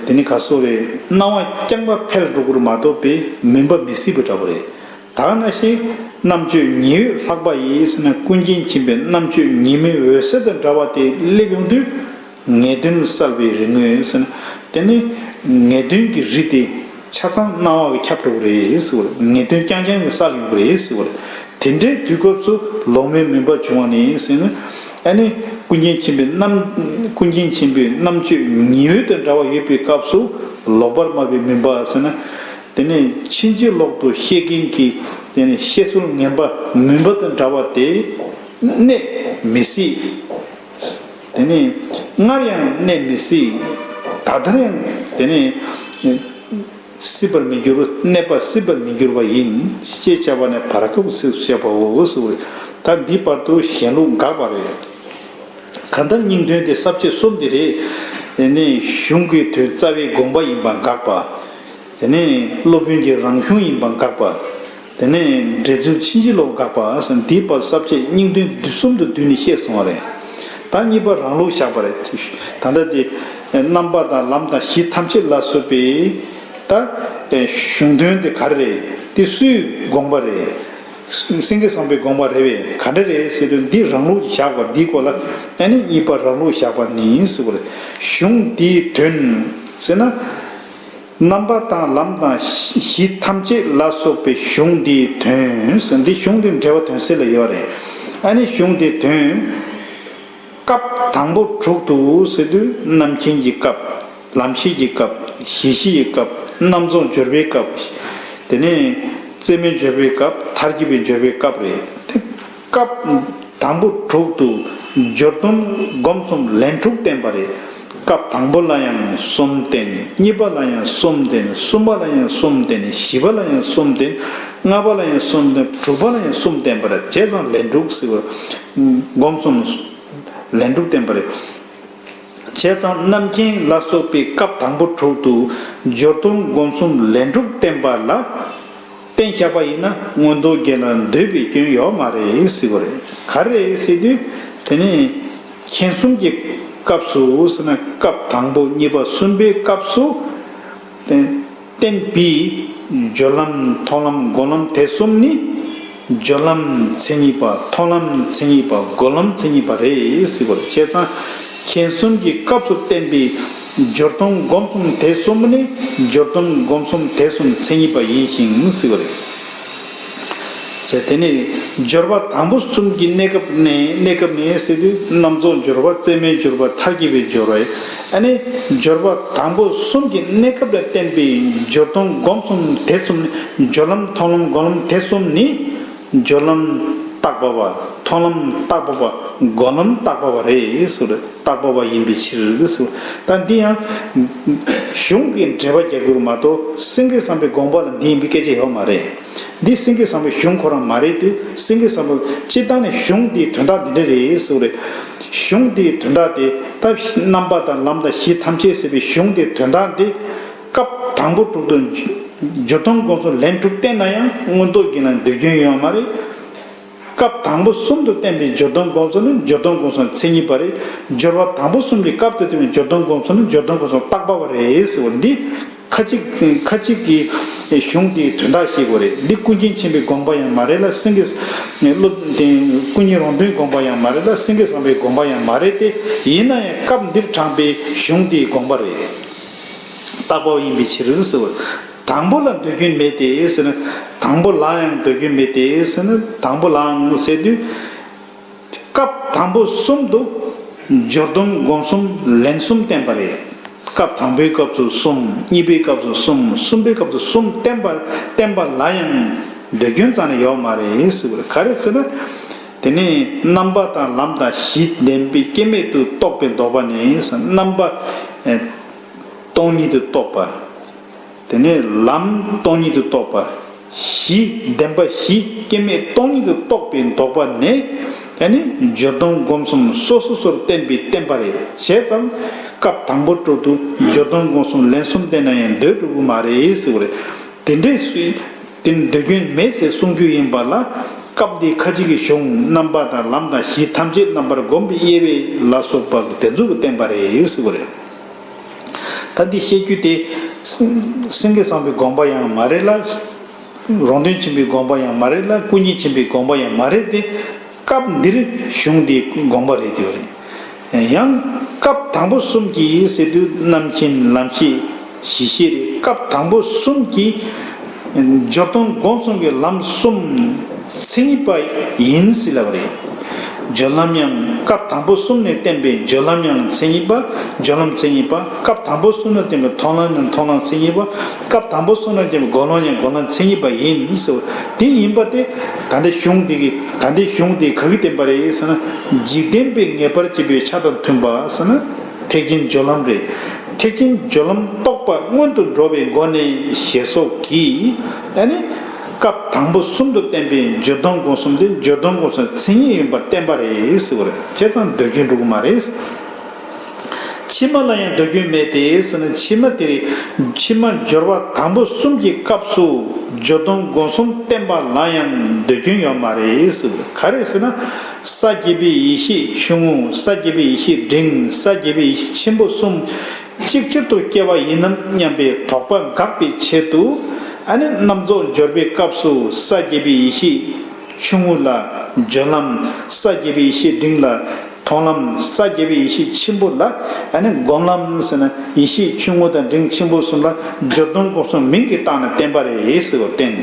དེ་ནི་ག་སོ་རེད། སྣང་བ་རྐྱང་པ་འཕེལ་འགྲོ་གི་རེད་མ་གཏོགས་པའི་མུན་པ་མི་སྲིད་པ་འདྲ་པོ་རེད། ད་ནང་བཞིན་རྣམ་དཔྱོད་ཉི་འོད་ལྷག་པ་ཡིས་ཟེར་ན་ཀུན་མཁྱེན་ཆེན་པོའི་རྣམ་དཔྱོད་ཉི་མའི་འོད་ཟེར་དང་འདྲ་བ་དེ་སླེབས་ཡོང་དུས་ངེས་དོན་གསལ་བའི་རིག་ངོས་ཟེར་ན། དེ་ནི་ངེས་དོན་གྱི་རི་དེ་ཆ་ཚང་སྣང་བ་གིས་ཁྱབ་འགྲོ་གི་རེད་ཟེར་བ་རེད། ངེས་དོན་རྐྱང་རྐྱང་གིས་གསལ་ཡོང་གི་རེད་ཟེར་བ་རེད། དེ་འདྲའི་དུས་སྐབས་སུ་ལོག་མེད་མུན་པ་བྱུང་བ་ནི་ཟེར་ན། ཨ་ནི་ཀུན་མཁྱེན་ཆེན་པོའི་རྣམ་ཀུན་མཁྱེན་ཆེན་པོའི་རྣམ་དཔྱོད་ཉི་འོད་དང་འདྲ་བ་ཡོད་པའི་སྐབས་སུ་ལོག་པར་སྨྲ་བའི་མུན་པ་ཟེར་ན། དེ་ནས་ཕྱིན་ཅི་ལོག་ཏུ་བཤད་མཁན་གྱི་དེ་ནས་བཤད་ཚུལ་ངན་པ་མུན་པ་དང་འདྲ་བ་དེ་གནས་མི་སྲིད། དེ་ནས་སྔར་ཡང་གནས་མི་སྲིད། ད་ལྟར་ཡང་དེ་ནས་སྲིད་པར་མི་འགྱུར། གནས་པ་སྲིད་པར་མི་འགྱུར་བ་ཡིན། ཞེས་བྱ་བ་ནས་བར་སྐབས་སུ་བཤད་པའོ་ཟེར་བ་རེད། ད་འདི་བར་དུ་གཞན་ལུགས་འགག་པ་རེད། གང་ལྟར་སྙིང་དོན་དེ་ས་བཅད་གསུམ་དེ་རེད། དེ་ནས་གཞུང་གི་དོན་རྩ་བའི་དགོངས་པ་ཡིན་པ་དགག་པ། དེ་ནས་སློབ་དཔོན་གྱི་རང་གཞུང་ཡིན་པ་དགག་པ། དེ་ནས་འགྲེལ་ཚུལ་ཕྱིན་ཅི་ལོག་དགག་པ་སོགས་འདིའི་བར་ས་བཅད་སྙིང་དོན་འདི་གསུམ་དུ་བསྡུས་ནས་བཤད་སོང་བ་རེད། ད་གཉིས་པ་རང་ལུགས་བཞག་པ་རེད། ད་ལྟ་དེ་རྣམ་པ་དང་ལམ་དང་གཞི་ཐམས་ཅད་ལ་སོགས་པའི་ད་གཞུང་དོན་དེ་ག་རེ་རེད། དེ་སུའི་དགོངས་པ་རེད། སེང་གེ་བཟང་པོའི་དགོངས་པ་རེད་པས། ག་འདྲ་རེད་ཟེར་དུས་འདི་རང་ལུགས་བཞག་པ་འདིའི་སྐོར་ལ་ཨ་ནི་གཉིས་པ་རང་ལུགས་བཞག་པ་ནི་ཟེར་བ་རེད། གཞུང་འདིའི་དོན་ཟེར་ན། རྣམ་པ་དང་ལམ་དང་གཞི་ཐམས་ཅད་ལ་སོགས་པའི་གཞུང་འདིའི་དོན་ཟེར། འདི་གཞུང་འདི་འགྲེལ་པ་དོན་གསལ་ལ་ཡོད་རེད། ཨ་ནི་གཞུང་འདིའི་དོན། སྐབས་དང་པོ་དྲུག་ཏུ་ཟེར་དུས་རྣམ་མཁྱེན་གྱི་སྐབས། ལམ་ཤེས་ཀྱི་སྐབས། གཞི་ཤེས་ཀྱི་སྐབས། རྣམ་རྫོགས་སྦྱོར་བའི་སྐབས། དེ་ནས་རྩད་མེད་སྦྱོར་བའི་སྐབས། མཐར་གྱིས་པའི་སྦྱོར་བའི་སྐབས་རེད། དེ་སྐབས་དང་པོ་དྲུག་ཏུ་སྦྱོར་སྡོམ་སྒོམ་གསུམ་ལན་དྲུག་བསྟན་པ་རེད། སྐབས་དང་པོ་ལ་ཡང་གསུམ་བསྟན། གཉིས་པ་ལ་ཡང་གསུམ་བསྟན། གསུམ་པ་ལ་ཡང་གསུམ་བསྟན། བཞི་པ་ལ་ཡང་གསུམ་བསྟན། ལྔ་པ་ལ་ཡང་གསུམ་བསྟན། དྲུག་པ་ལ་ཡང་གསུམ་བསྟན་པ་རེད། བྱས་ཙང་ལན་དྲུག་ཟེར་བ། སྒོམ་གསུམ་ལན་དྲུག་བསྟན་པ་རེད། བྱས་ཙང་རྣམ་མཁྱེན་ལ་སོགས་པའི་སྐབས་དང་པོ་དྲུག་ཏུ་སྦྱོར་སྡོམ་སྒོམ་གསུམ་ལན་དྲུག་བསྟན་པ་ལ་བརྟེན་བཞག་པ་ཡིན་ན་མངོན་རྟོགས་རྒྱན་ལ་འདོད་པའི་སྐྱོན་ཡོད་མ་རེད་ཟེར་བ་རེད། ག་རེ་རེད་ཟེར་དུས་དེ་ནི་མཁྱེན་གསུམ་གྱི་སྐབས་སུ་ཟེར་ན་སྐབས་དང་པོ་གཉིས་པ་གསུམ་པའི་སྐབས་སུ་བརྟེན། བསྟན་པའི་སྦྱོར་ལམ་མཐོང་ལམ་སྒོམ་ལམ་དེ་གསུམ་ནི་སྦྱོར་ལམ་མཚན་ཉིད་པ། མཐོང་ལམ་མཚན་ཉིད་པ། སྒོམ་ལམ་མཚན་ཉིད་པ་རེད་ཟེར་བ་རེད། བྱས་ཙང་མཁྱེན་གསུམ་གྱི་སྐབས་སུ་བསྟན་པའི་སྦྱོར་སྡོམ་སྒོམ་གསུམ་དེ་གསུམ་ནི་སྦྱོར་སྡོམ་སྒོམ་གསུམ་དེ་གསུམ་མཚན་ཉིད་པ་ཡིན་ཞིང་ཟེར་བ་རེད། བྱས་དེ་ནི་སྦྱོར་བ་དང་པོ་གསུམ་གྱི་གནས་སྐབས་ནས་གནས་སྐབས་ནས་ཟེར་དུས་རྣམ་རྫོགས་སྦྱོར་བ། རྩད་མེད་སྦྱོར་བ། མཐར་གྱིས་པའི་སྦྱོར་བ། ཨ་ནི་སྦྱོར་བ་དང་པོ་གསུམ་གྱི་གནས་སྐབས་ལ་བསྟན་པའི་སྦྱོར་སྡོམ་སྒོམ་གསུམ་དེ་གསུམ་ནི་སྦྱོར་ལམ་མཐོང་ལམ་སྒོམ་ལམ་དེ་གསུམ་ནི་སྦྱོར་ལམ་བརྟག་པ་པ། མཐོང་ལམ་བརྟག་པ་པ། སྒོམ་ལམ་བརྟག་པ་པ་རེད་ཟེར། བརྟག་པ་པ་ཡིན་པའི་ཕྱིར་ཟེར། ད་འདི་ཡང་གཞུང་གི་འགྲེལ་པ་རྒྱག་དགོས་མ་གཏོགས་སེང་གེ་བཟང་པོའི་དགོངས་པ་ལ་འདི་ཡིན་པའི་སྐད་ཆ་ཡོད་མ་རེད། འདི་སེང་གེ་བཟང་པོའི་གཞུང་ཁོ་རང་མ་རེད་དུས་སེང་གེ་བཟང་པོ་སྤྱིར་བཏང་ནས་གཞུང་འདིའི་དོན་དག་འདི་འདྲ་རེད་ཟེར་བ་རེད། གཞུང་འདིའི་དོན་དག་དེ་ད་རྣམ་པ་དང་ལམ་དང་གཞི་ཐམས་ཅད་ཟེར་བའི་གཞུང་འདིའི་དོན་དག་འདི་སྐབས་དང་པོ་དྲུག་ཏུ་སྦྱོར་སྡོམ་སྒོམ་གསུམ་ལན་དྲུག་བསྟན་ན་ཡང་མངོན་རྟོགས་རྒྱན་ལ་འདོད་སྐྱོན་ཡོད་མ་རེད། སྐབས་དང་པོ་གསུམ་དུ་བསྟན་པའི་སྦྱོར་སྡོམ་སྒོམ་གསུམ་ནི་སྦྱོར་སྡོམ་སྒོམ་གསུམ་མཚན་ཉིད་པ་རེད། སྦྱོར་བ་དང་པོ་གསུམ་གྱི་སྐབས་སུ་བསྟན་པའི་སྦྱོར་སྡོམ་སྒོམ་གསུམ་ནི་སྦྱོར་སྡོམ་སྒོམ་གསུམ་བརྟག་པ་པ་རེད་ཟེར་བ་འདི་ཁ་ཅིག་ཁ་ཅིག་གིས་གཞུང་དེའི་དོན་དག་ཤེས་དགོས་རེད། འདི་ཀུན་མཁྱེན་ཆེན་པོའི་དགོངས་པ་ཡང་མ་རེད་ལ་སེང་གེ་སློབ་དེ་ཀུན་མཁྱེན་རོང་སྟོན་དགོངས་པ་ཡང་མ་རེད་ལ་སེང་གེ་བཟང་པོའི་དགོངས་པ་ཡང་མ་རེད་དེ། ཡིན་ན་ཡང་སྐབས་འདིར་དྲངས་པའི་གཞུང་དེའི་དགོངས་པ་རེད། བརྟག་པ་པ་ཡིན་པའི་ཕྱིར་ཟེར་བ། དང་པོ་ལ་འདོད་སྐྱོན་མེད་དེ་ཟེར་ན། དང་པོ་ལའང་འདོད་སྐྱོན་མེད་དེ་ཟེར་ན། དང་པོ་ལའང་ཟེར་དུས། སྐབས་དང་པོ་གསུམ་དུ་སྦྱོར་སྡོམ་སྒོམ་གསུམ་ལན་གསུམ་བསྟན་པ་རེད། སྐབས་དང་པོའི་སྐབས་སུ་གསུམ། གཉིས་པའི་སྐབས་སུ་གསུམ། གསུམ་པའི་སྐབས་སུ་གསུམ་བསྟན་པ་བསྟན་པ་ལ་ཡང་འདོད་སྐྱོན་རྩ་ནས་ཡོད་མ་རེད་ཟེར་བ་རེད། ག་རེ་ཟེར་ན། དེ་ནས་རྣམ་པ་དང་ལམ་དང་གཞི་བདེན་པའི་སྐྱེ་མེད་དུ་རྟོགས་པའི་ལྡོག་པ་ནི་རྣམ་པ། སྟོང་ཉིད་དུ་རྟོགས་པ། དེ་ནས་ལམ་སྟོང་ཉིད་དུ་རྟོགས་པ། གཞི་བདེན་པ་བཞི་སྐྱེ་མེད་སྟོང་ཉིད་དུ་རྟོགས་པའི་ལྡོག་པ་ནས། ཡང་ནི་སྦྱོར་སྡོམ་སྒོམ་གསུམ་སོ་སོ་སོར་བསྟན་པའི་བསྟན་པ་རེད། བྱས་ཙང་སྐབས་དང་པོ་དྲུག་ཏུ་སྦྱོར་སྡོམ་སྒོམ་གསུམ་ལན་གསུམ་བསྟན་ན་ཡང་འདོད་འགྲོ་གི་མ་རེད་ཟེར་བ་རེད། དེ་འདྲའི་སུ་དེ་ནི་འདོད་སྐྱོན་མེད་ཟེར་གསུང་རྒྱུ་ཡིན་པ་ལ། སྐབས་འདིའི་ཁ་ཅིག་གི་གཞུང་རྣམ་པ་དང་ལམ་དང་གཞི་ཐམས་ཅད་རྣམ་པར་བསྒོམས་པའི་དབྱེ་བས་ལ་སོགས་པ་དེ་ཚོ་གི་བསྟན་པ་རེད་ཟེར་བ་རེད། ད་འདི་བཤད་རྒྱུ་དེ་སེང་གེ་བཟང་པོའི་དགོངས་པ་ཡང་མ་རེད་ལ། རོང་སྟོན་ཆེན་པོའི་དགོངས་པ་ཡང་མ་རེད་ལ། ཀུན་མཁྱེན་ཆེན་པོའི་དགོངས་པ་ཡང་མ་རེད་དེ། སྐབས་འདིར་གཞུང་འདིའི་དགོངས་པ་རེད་དེ་བ་རེད། ཡང་སྐབས་དང་པོ་གསུམ་གྱིས་ཟེར་དུས་རྣམ་མཁྱེན་ལམ་ཤེས་གཞི་ཤེས་རེད། སྐབས་དང་པོ་གསུམ་གྱིས་སྦྱོར་སྡོམ་སྒོམ་གསུམ་གྱི་ལམ་གསུམ་མཚན་ཉིད་པ་ཡིན་ཟེར་ལབ་པ་རེད། སྦྱོར་ལམ་ཡང་སྐབས་དང་པོ་གསུམ་ནས་བསྟན་པའི་སྦྱོར་ལམ་ཡང་མཚན་ཉིད་པ། སྦྱོར་ལམ་མཚན་ཉིད་པ། སྐབས་དང་པོ་གསུམ་ནས་བསྟན་པའི་མཐོང་ལམ་ཡང་མཐོང་ལམ་མཚན་ཉིད་པ། སྐབས་དང་པོ་གསུམ་ནས་བསྟན་པའི་སྒོམ་ལམ་ཡང་སྒོམ་ལམ་མཚན་ཉིད་པ་ཡིན་ཟེར་བ་དེ་ཡིན་པ་དེ། ད་ལྟའི་གཞུང་དེ་གི་ད་ལྟའི་གཞུང་དེ་ག་གི་བསྟན་པ་རེད་ཟེར་ན། འཇིག་རྟེན་པའི་ངེས་པར་འབྱེད་པའི་ཆ་དང་མཐུན་པ་ཟེར་ན། ཐེག་ཆེན་སྦྱོར་ལམ་རེད། ཐེག་ཆེན་སྦྱོར་ལམ་རྟོགས་པ་སྔོན་དུ་འགྲོ་བའི་སྒོ་ནས་ཞེས་སོགས་ཀྱིས་ཨ་ནི་སྐབས་དང་པོ་གསུམ་དུ་བསྟན་པའི་སྦྱོར་སྡོམ་སྒོམ་གསུམ་དེ་སྦྱོར་སྡོམ་སྒོམ་གསུམ་མཚན་ཉིད་ཡིན་པར་བསྟན་པ་རེད་ཟེར་བ་རེད། བྱས་ཙང་འདོད་སྐྱོན་འགྲོ་གི་མ་རེད། ཕྱི་མ་ལ་ཡང་འདོད་སྐྱོན་མེད་དེ་ཟེར་ན། ཕྱི་མ་དེ་རེད། ཕྱི་མ་སྦྱོར་བ་དང་པོ་གསུམ་གྱི་སྐབས་སུ་འབྱོར་དོན་སྒོམ་གསུམ་བསྟན་པ་ལ་ཡང་འདོད་སྐྱོན་ཡོད་མ་རེད་ཟེར། ག་རེ་ཟེར་ན། ས་བརྒྱད་པའི་ཡེ་ཤེས་ཆུང་ངུ། ས་བརྒྱད་པའི་ཡེ་ཤེས་འབྲིང་། ས་བརྒྱད་པའི་ཡེ་ཤེས་ཆེན་པོ་གསུམ་གཅིག་ཆར་དུ་སྐྱེ་བ་ཡིན་ནམ་སྙམ་པའི་དོགས་པ་འགག་པའི་ཆེད་དུ། ཨ་ནི་རྣམ་རྫོགས་སྦྱོར་བའི་སྐབས་སུ་ས་བརྒྱད་པའི་ཡེ་ཤེས་ཆུང་ངུ་ལ་སྦྱོར་ལམ། ས་བརྒྱད་པའི་ཡེ་ཤེས་འབྲིང་ལ་མཐོང་ལམ། ས་བརྒྱད་པའི་ཡེ་ཤེས་ཆེན་པོ་ལ་ཨ་ནི་སྒོམ་ལམ་ཟེར་ན། ཡེ་ཤེས་ཆུང་ངུ་དང་འབྲིང་ཆེན་པོ་གསུམ་ལ་སྦྱོར་དོན་སྒོམ་གསུམ་མིང་གིས་བཏགས་ནས་བསྟན་པ་རེད་ཟེར་བ་བསྟན།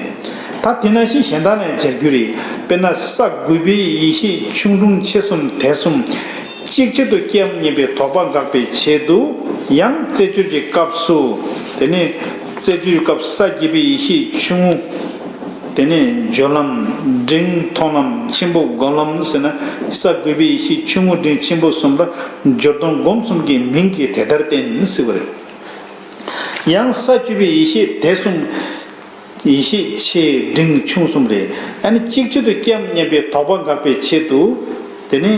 ད་དེ་ནང་བཞིན་གཞན་དག་ལ་ཡང་སྦྱར་རྒྱུ་རེད། དཔེར་ན་ས་དགུ་པའི་ཡེ་ཤེས་ཆུང་འབྲིང་ཆེ་གསུམ་དེ་གསུམ་གཅིག་ཆར་དུ་སྐྱེའམ་སྙམ་པའི་དོགས་པ་འགག་པའི་ཆེད་དུ། ཡང་རྩད་གཅོད་ཀྱི་སྐབས་སུ། དེ་ནས་རྩད་གཅོད་ཀྱི་སྐབས་སུ་ས་བརྒྱད་པའི་ཡེ་ཤེས་ཆུང་ངུ། དེ་ནས་སྦྱོར་ལམ། འབྲིང་མཐོང་ལམ། ཆེན་པོ་སྒོམ་ལམ་ཟེར་ན། ས་དགུ་པའི་ཡེ་ཤེས་ཆུང་ངུ་འབྲིང་ཆེན་པོ་གསུམ་ལ་སྦྱོར་དོན་སྒོམ་གསུམ་གྱི་མིང་གིས་དེ་ལྟར་བསྟན་ཟེར་བ་རེད། ཡང་ས་བཅུ་པའི་ཡེ་ཤེས་དེ་གསུམ། ཡེ་ཤེས་ཆེ་འབྲིང་ཆུང་གསུམ་རེད། ཨ་ནི་གཅིག་ཆར་དུ་སྐྱེའམ་སྙམ་པའི་དོགས་པ་འགག་པའི་ཆེད་དུ། དེ་ནི་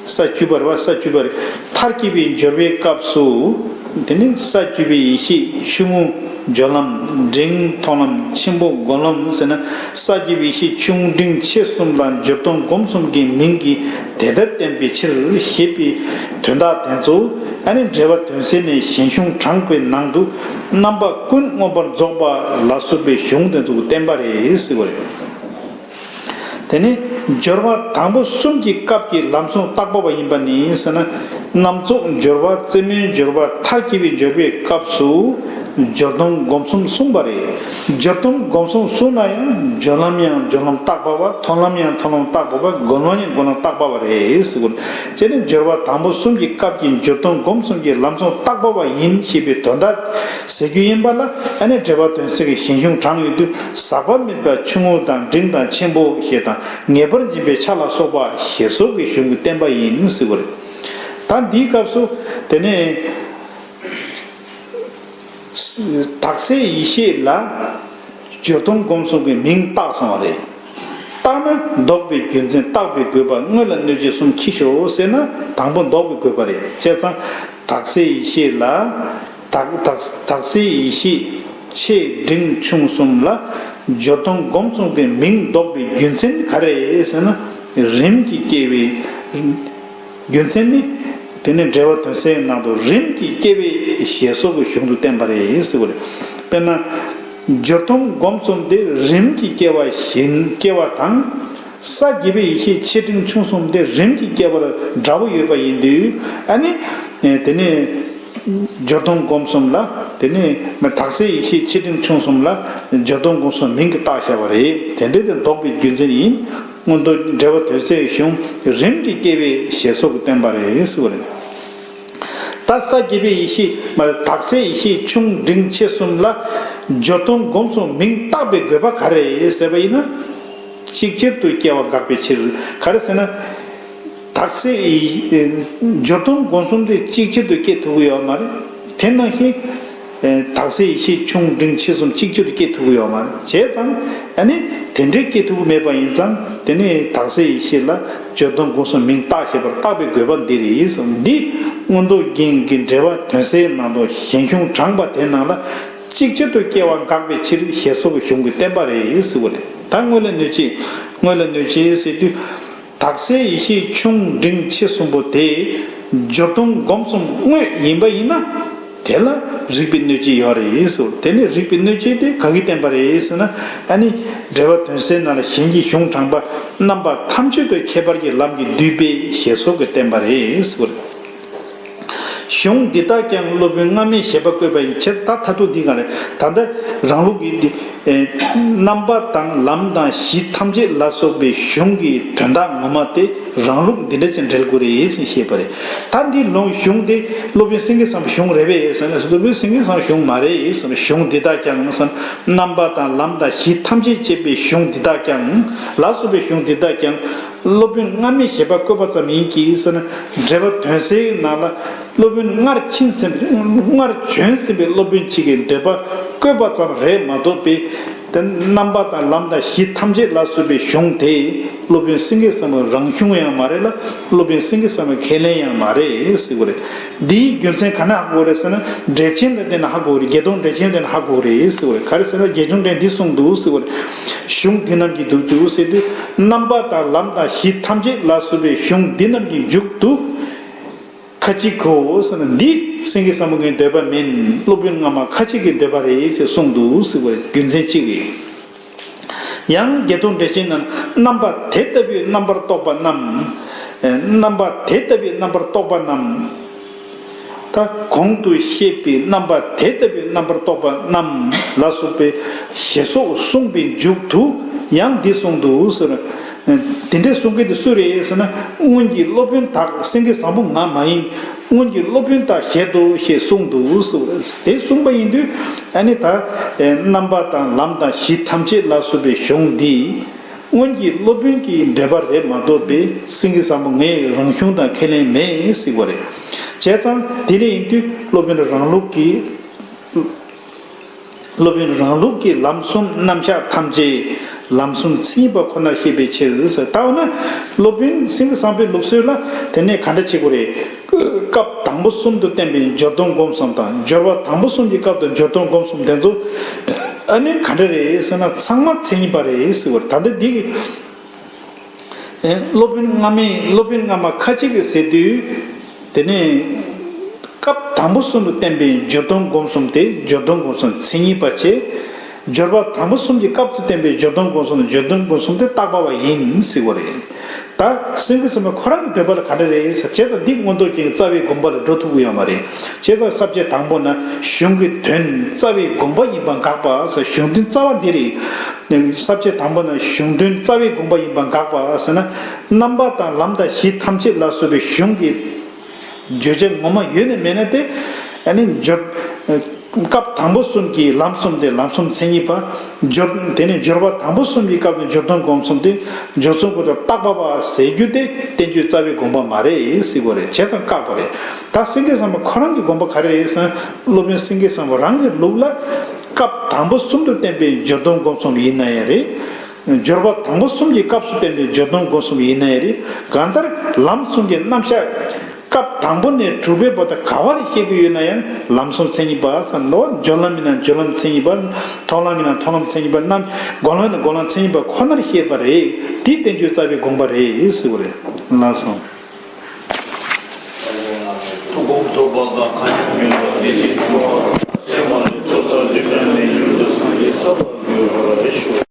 ས་བཅུ་པ་རེད་པ། ས་བཅུ་པ་རེད། མཐར་གྱིས་པའི་སྦྱོར་བའི་སྐབས་སུ། དེ་ནི་ས་བཅུ་པའི་ཡེ་ཤེས་ཆུང་ངུ་སྦྱོར་ལམ། འབྲིང་མཐོང་ལམ། ཆེན་པོ་སྒོམ་ལམ་ཟེར་ན། ས་བཅུ་པའི་ཡེ་ཤེས་ཆུང་འབྲིང་ཆེ་གསུམ་ལ་སྦྱོར་དོན་སྒོམ་གསུམ་གྱི་མིང་གིས་དེ་ལྟར་བསྟན་པའི་ཕྱིར་ཞེས་པའི་དོན་དག་དེ་ཚོ། ཨ་ནི་འགྲེལ་པ་དོན་གསལ་ནས་ཞལ་གཞུང་དྲངས་པའི་ནང་དུ། རྣམ་པ་ཀུན་མངོན་པར་རྫོགས་པ་ལ་སོགས་པའི་གཞུང་དེ་ཚོ་བསྟན་པ་རེད་ཟེར་བ་རེད། དེ་ནས་སྦྱོར་བ་དང་པོ་གསུམ་གྱི་སྐབས་ཀྱི་ལམ་གསུམ་བརྟག་པ་པ་ཡིན་པ་ནི་ཟེར་ན། རྣམ་རྫོགས་སྦྱོར་བ། རྩེ་མོའི་སྦྱོར་བ། མཐར་གྱིས་པའི་སྦྱོར་བའི་སྐབས་སུ་སྦྱོར་དོན་སྒོམ་གསུམ་གསུངས་པ་རེད། སྦྱོར་དོན་སྒོམ་གསུམ་གསུངས་ན་ཡང་སྦྱོར་ལམ་ཡང་སྦྱོར་ལམ་བརྟག་པ་པ། མཐོང་ལམ་ཡང་མཐོང་ལམ་བརྟག་པ་པ། སྒོམ་ལམ་ཡང་སྒོམ་ལམ་བརྟག་པ་པ་རེད་ཟེར་གོ། བྱས་ནས་སྦྱོར་བ་དང་པོ་གསུམ་གྱི་སྐབས་ཀྱི་སྦྱོར་དོན་སྒོམ་གསུམ་གྱི་ལམ་གསུམ་བརྟག་པ་པ་ཡིན་ཞེས་པའི་དོན་དག་ཟེར་རྒྱུ་ཡིན་པ་ལ། ཨ་ནི་འགྲེལ་པ་དོན་གསལ་གྱི་ཞལ་གཞུང་དྲངས་ཡོད་དུས། ཟག་པ་མེད་པ་ཆུང་ངུ་དང་འབྲིང་དང་ཆེན་པོ་ཞེས་དང་། ངེས་པར་འབྱིན་པའི་ཆ་ལ་སོགས་པ་ཞེས་སོགས་ཀྱི་གཞུང་གིས་བསྟན་པ་ཡིན་ཟེར་བ་རེད། ད་འདིའི་སྐབས་སུ་དེ་ནས། དག་སའི་ཡེ་ཤེས་ལ་སྦྱོར་དོན་སྒོམ་གསུམ་གྱི་མིང་བཏགས་སོང་བ་རེད། བཏགས་ན་ལྡོག་པའི་རྒྱུ་མཚན། བརྟག་པའི་དགོས་པ། དངོས་ལ་གནོད་བྱེད་གསུམ་མཁྱེན་ཤོག་ཟེར་ན། དང་པོ་ལྡོག་པའི་དགོས་པ་རེད། བྱས་ཙང་དག་སའི་ཡེ་ཤེས་ལ། དག་དག་དག་སའི་ཡེ་ཤེས་ཆེ་འབྲིང་ཆུང་གསུམ་ལ་སྦྱོར་དོན་སྒོམ་གསུམ་གྱི་མིང་འདོགས་པའི་རྒྱུ་མཚན་ག་རེ་རེད་ཟེར་ན། རིམ་གྱིས་སྐྱེ་བའི་རྒྱུ་མཚན་ནི། དེ་ནི་འགྲེལ་པ་དོན་གསལ་ནང་དུ་རིམ་གྱིས་སྐྱེ་བའི་ཞེས་སོགས་ཀྱི་གཞུང་དུ་བསྟན་པ་རེད་ཟེར་བ་རེད། དཔེར་ན། སྦྱོར་དོན་སྒོམ་གསུམ་དེ་རིམ་གྱིས་སྐྱེ་བ་བཞིན་སྐྱེ་བ་དང་། ས་བརྒྱད་པའི་ཡེ་ཤེས་ཆེ་འབྲིང་ཆུང་གསུམ་དེ་རིམ་གྱིས་སྐྱེ་བར་འདྲ་པོ་ཡོད་པ་ཡིན་དུས། ཨ་ནི། དེ་ནི། སྦྱོར་དོན་སྒོམ་གསུམ་ལ། དེ་ནི་དག་སའི་ཡེ་ཤེས་ཆེ་འབྲིང་ཆུང་གསུམ་ལ་སྦྱོར་དོན་སྒོམ་གསུམ་མིང་གིས་བཏགས་བཞག་པ་རེད། དེ་འདྲ་དེ་ལྡོག་པའི་རྒྱུ་མཚན་ཡིན། སྔོན་དུ་འགྲེལ་པ་དོན་གསལ་གཞུང་རིམ་གྱིས་སྐྱེ་བའི་ཞེས་སོགས་ཀྱིས་བསྟན་པ་རེད་ཟེར་བ་རེད། ད་ས་བརྒྱད་པའི་ཡེ་ཤེས་མ་རེད། དག་སའི་ཡེ་ཤེས་ཆུང་འབྲིང་ཆེ་གསུམ་ལ་སྦྱོར་དོན་སྒོམ་གསུམ་མིང་བཏགས་པའི་དགོས་པ་ག་རེ་རེད་ཟེར་བ་ཡིན་ན། གཅིག་ཆར་དུ་སྐྱེ་བ་འགག་པའི་ཕྱིར། ག་རེ་ཟེར་ན། དག་སའི་ཡེ་སྦྱོར་དོན་སྒོམ་གསུམ་དེ་གཅིག་ཆར་དུ་སྐྱེ་ཐུབ་ཀྱི་ཡོད་མ་རེད། དེ་ནང་བཞིན། དག་སའི་ཡེ་ཤེས་ཆུང་འབྲིང་ཆེ་གསུམ་གཅིག་ཆར་དུ་སྐྱེ་ཐུབ་ཀྱི་ཡོད་མ་རེད། བྱས་ཙང་། ཨ་ནི་དེ་འདྲའི་སྐྱེ་ཐུབ་ཀྱི་མེད་པ་ཡིན་ཙང་། དེ་ནི་དག་སའི་ཡེ་ཤེས་ལ་སྦྱོར་དོན་སྒོམ་གསུམ་མིང་བཏགས་ཞེས་པར་བཏགས་པའི་དགོས་པ་འདི་རེད་ཟེར། འདི་མངོན་རྟོགས་རྒྱན་གྱི་འགྲེལ་པ་དོན་གསལ་ནང་དུ་ཞལ་གཞུང་དྲངས་པ་དེ་ནང་ལ། གཅིག་ཆར་དུ་སྐྱེ་བ་འགག་པའི་ཕྱིར་ཞེས་སོགས་ཀྱི་གཞུང་གིས་བསྟན་པ་རེད་ཟེར་བ་རེད། ད་དངོས་ལ་གནོད་བྱེད། དངོས་ལ་གནོད་བྱེད་ཟེར་དུས། དག་སའི་ཡེ་ཤེས་ཆུང་འབྲིང་ཆེ་གསུམ་པོ་དེ་སྦྱོར་དོན་སྒོམ་གསུམ་དངོས་ཡིན་པ་ཡིན་ན། དེ་ལ་རིགས་པའི་གནོད་བྱེད་ཡོད་རེད་ཟེར། དེ་ནི་རིགས་པའི་གནོད་བྱེད་དེ་ག་གིས་བསྟན་པ་རེད་ཟེར་ན། ཨ་ནི་འགྲེལ་པ་དོན་གསལ་ནང་ལ་གཞན་གྱི་གཞུང་དྲངས་པ། རྣམ་པ་ཐམས་ཅད་དུ་ཁྱད་པར་གྱི་ལམ་གྱིས་བསྡུས་པའི་ཞེས་སོགས་ཀྱིས་བསྟན་པ་རེད་ཟེར། གཞུང་འདི་དག་ཀྱང་སློབ་དཔོན་སྔ་མའི་བཞེད་པ་བཀོད་པ་ཡིན། བྱས་ཙང་ད་མཐར་ཐུག་འདི་ག་རེད། ད་ལྟ་རང་ལུགས་ཀྱི་འདི། རྣམ་པ་དང་ལམ་དང་གཞི་ཐམས་ཅད་ལ་སོགས་པའི་གཞུང་གི་དོན་དག་ངོ་མ་དེ་རང་ལུགས་འདི་འདྲ་ཅིག་འགྲེལ་དགོས་རེད་ཟེར་བཤད་པ་རེད། ད་འདི་ལུང་གཞུང་དེ་སློབ་དཔོན་སེང་གེ་བཟང་པོའི་གཞུང་རེད་པས་ཟེར་ན། སློབ་དཔོན་སེང་གེ་བཟང་པོའི་གཞུང་མ་རེད་ཟེར་ན། གཞུང་འདི་དག་ཀྱང་ཟེར་ན། རྣམ་པ་དང་ལམ་དང་གཞི་ཐམས་ཅད་བཅད་པའི་གཞུང་འདི་དག་ཀྱང་། ལ་སོགས་པའི་གཞུང་འདི་དག་ཀྱང་། སློབ་དཔོན་སྔ་མའི་བཞེད་པ་བཀོད་པ་ཙམ་ཡིན་གྱི་ཟེར་ན། འགྲེལ་པ་དོན་གསལ་ནང་ལ། སློབ་དཔོན་སྔར་ཕྱིན་ཟིན་པའི། སྔར་བྱོན་ཟིན་པའི་སློབ་དཔོན་གཅིག་གི་འདོད་པ་ བཀོད་པ་ཙམ་རེད་མ་གཏོགས་པའི། དེ་རྣམ་པ་དང་ལམ་དང་གཞི་ཐམས་ཅད་ལ་སོགས་པའི་གཞུང་དེ་སློབ་དཔོན་སེང་གེ་བཟང་པོའི་རང་གཞུང་ཡང་མ་རེད་ལ། སློབ་དཔོན་སེང་གེ་བཟང་པོའི་ཁས་ལེན་ཡང་མ་རེད་ཟེར་བ་རེད། འདིའི་རྒྱུ་མཚན་ག་ནས་ཧ་གོ་རེད་ཟེར་ན། འགྲེལ་ཆེན་ལ་བལྟས་ན་ཧ་གོ་རེད། བརྒྱད་སྟོང་འགྲེལ་ཆེན་ལ་བལྟས་ན་ཧ་གོ་རེད་ཟེར་བ་རེད། ག་རེ་ཟེར་ན་རྒྱས་འབྱུང་འགྲེལ་འདི་གསུངས་འདུག་ཟེར་བ་རེད། གཞུང་འདི་རྣམས་ཀྱིས་འདུག་ཅུ་ཟེར་དུས། རྣམ་པ་དང་ལམ་དང་གཞི་ཐམས་ཅད་ལ་སོགས་པའི་གཞུང་འདི་རྣམས་ཀྱི་མཇུག་ཏུ། ཁ་ཅིག་གོ་ཟེར་ན། འདི་སེང་གེ་བཟང་པོ་ངའི་འདོད་པ་མིན། སློབ་དཔོན་སྔ་མ་ཁ་ཅིག་གི་འདོད་པ་རེད་ཅེས་གསུངས་འདུག་ཟེར་བའི་རྒྱུ་མཚན་གཅིག་རེད། ཡང་བརྒྱད་སྟོང་འགྲེལ་ཆེན་ནང་རྣམ་པ་དེ་ལྟ་བུའི་རྣམ་པར་རྟོག་པ་རྣམས། ཨེ། རྣམ་པ་དེ་ལྟ་བུའི་རྣམ་པར་རྟོག་པ་རྣམས། ད་གོང་དུ་བཤད་པའི་རྣམ་པ་དེ་ལྟ་བུའི་རྣམ་པར་རྟོག་པ་རྣམས་ལ་སོགས་པའི་ཞེས་སོགས་གསུངས་པའི་མཇུག་ཏུ་ཡང་འདི་གསུངས་འདུག་ཟེར། དེ་འདྲའི་གསུང་མཁན་དེ་སུ་རེད་ཟེར་ན། སྔོན་གྱི་སློབ་དཔོན་དག་སེང་གེ་བཟང་པོ་ང་མ་ཡིན། སྔོན་གྱི་སློབ་དཔོན་དག་བཞེད་དོ་ཞེས་གསུངས་འདུག་ཟེར། དེ་གསུངས་པ་ཡིན་དུས། ཨ་ནི་ད་རྣམ་པ་དང་ལམ་དང་གཞི་ཐམས་ཅད་ལ་སོགས་པའི་གཞུང་འདི་སྔོན་གྱི་སློབ་དཔོན་གྱི་འདོད་པ་རེད་མ་གཏོགས་པའི་སེང་གེ་བཟང་པོ་ངའི་རང་གཞུང་དང་ཁས་ལེན་མེད་ཟེར་བ་རེད། བྱས་ཙང་དེ་འདྲ་ཡིན་དུས་སློབ་དཔོན་རང་ལུགས་ཀྱི། སློབ་དཔོན་རང་ལུགས་ཀྱི་ལམ་གསུམ་རྣམ་གཞག་ཐམས་ཅད་ལམ་གསུམ་མཚན་ཉིད་པ་ཁོ་ནར་བཤད་པའི་ཕྱིར་ཟེར། ད་འོ་ན་སློབ་དཔོན་སེང་གེ་བཟང་པོའི་ལུགས་སྲོལ་ལ་དེ་ནས་ག་འདྲ་བྱེད་དགོས་རེད། སྐབས་དང་པོ་གསུམ་དུ་བསྟན་པའི་སྦྱོར་སྡོམ་སྒོམ་གསུམ་དང་། སྦྱོར་བ་དང་པོ་གསུམ་གྱི་སྐབས་དུ་སྦྱོར་སྡོམ་སྒོམ་གསུམ་དེ་ཚོ་ཨ་ནི་ག་འདྲ་རེད་ཟེར་ན། ཚང་མ་མཚན་ཉིད་པ་རེད་ཟེར་བ་རེད། ད་ལྟ་འདི་གི། ཨེ། སློབ་དཔོན་སྔ་མའི། སློབ་དཔོན་སྔ་མ་ཁ་ཅིག་གིས་ཟེར་དུས། དེ་ནས་སྐབས་དང་པོ་གསུམ་དུ་བསྟན་པའི་སྦྱོར་སྡོམ་སྒོམ་གསུམ་དེ་སྦྱོར་སྡོམ་སྒོམ་གསུམ་མཚན་ཉིད་པ་བྱས། སྦྱོར་བ་དང་པོ་གསུམ་གྱི་སྐབས་སུ་བསྟན་པའི་སྦྱོར་སྡོམ་སྒོམ་གསུམ་དེ་སྦྱོར་སྡོམ་སྒོམ་གསུམ་དེ་བརྟག་པ་བ་ཡིན་ཟེར་བ་རེད། ད་སེང་གེ་བཟང་པོ་ཁོ་རང་གི་འདོད་པ་ལ་ག་འདྲ་རེད་ཟེར། བྱས་ཙང་འདི་མངོན་རྟོགས་རྒྱན་གྱི་རྩ་བའི་དགོངས་པ་ལ་འགྲོ་ཐུབ་ཀྱི་ཡོད་མ་རེད། བྱས་ཙང་ས་བཅད་དང་པོ་ན་གཞུང་གི་དོན་རྩ་བའི་དགོངས་པ་ཡིན་པ་དགག་པ་ཟེར། གཞུང་དོན་རྩ་བ་འདི་རེད། ས་བཅད་དང་པོ་ན་གཞུང་དོན་རྩ་བའི་དགོངས་པ་ཡིན་པ་དགག་པ་ཟེར་ན། རྣམ་པ་དང་ལམ་དང་གཞི་ཐམས་ཅད་ལ་སོགས་པའི་གཞུང་གི་བརྗོད་བྱ་ངོ་མ་ཡོད་ན་མེད་ན་དེ། ཨ་ནི་སྦྱོར། སྐབས་དང་པོ་གསུམ་གྱི་ལམ་གསུམ་དེ་ལམ་གསུམ་མཚན་ཉིད་པ། སྦྱོར། དེ་ནས་སྦྱོར་བ་དང་པོ་གསུམ་གྱི་སྐབས་ཀྱི་སྦྱོར་སྡོམ་སྒོམ་གསུམ་དེ་སྦྱོར་སྡོམ་སྒོམ་དང་བརྟག་པ་བ་ཟེར་རྒྱུ་དེ་བསྟན་བཅོས་རྩ་བའི་དགོངས་པ་མ་རེད་ཟེར་བ་རེད། བྱས་ཙང་བཀག་པ་རེད། ད་སེང་གེ་བཟང་པོ་ཁོ་རང་གི་དགོངས་པ་ག་རེ་རེད་ཟེར་ན། སློབ་དཔོན་སེང་གེ་བཟང་པོ་རང་གི་ལུགས་ལ་སྐབས་དང་པོ་གསུམ་དུ་བསྟན་པའི་སྦྱོར་སྡོམ་སྒོམ་གསུམ་ཡིན་ན་ཡང་རེད། སྦྱོར་བ་དང་པོ་གསུམ་གྱི་སྐབས་སུ་བསྟན་པའི་སྦྱོར་སྡོམ་སྒོམ་གསུམ་ཡིན་ན་ཡང་རེད། གང་ལྟར་ལམ་གསུམ་གྱི་རྣམ་གཞག་སྐབས་དང་པོ་ནས་དྲུག་པའི་བར་དུ་ག་བ་ལ་བཤད་ཀྱི་ཡོད་ན་ཡང་ལམ་གསུམ་མཚན་ཉིད་པ་ཟེར་ནོ། སྦྱོར་ལམ་ཡིན་ན་སྦྱོར་ལམ་མཚན་ཉིད་པ། མཐོང་ལམ་ཡིན་ན་མཐོང་ལམ་མཚན་ཉིད་པ། རྣམ། སྒོམ་ལམ་ཡིན་ན་སྒོམ་ལམ་མཚན་ཉིད་པ་ཁོ་ནར་བཤད་པ་རེད། འདི་བསྟན་བཅོས་རྩ་བའི་དགོངས་པ་རེད་ཟེར་བ་རེད། ལགས་སོ། ཐུགས་དགོངས་རྫོགས་པ་དང་མཁའ་སྤྱོད་ཡོན་ཏན་བདེ་ཆེན་འབྱུང་བ། ཕྱི་མ་ལས་ཚོགས་བསགས་ལུས་ཅན་ལས་ཡུལ་དུ་སངས་རྒྱས་ས་ལ་འགྱུར་བར་ཤོག།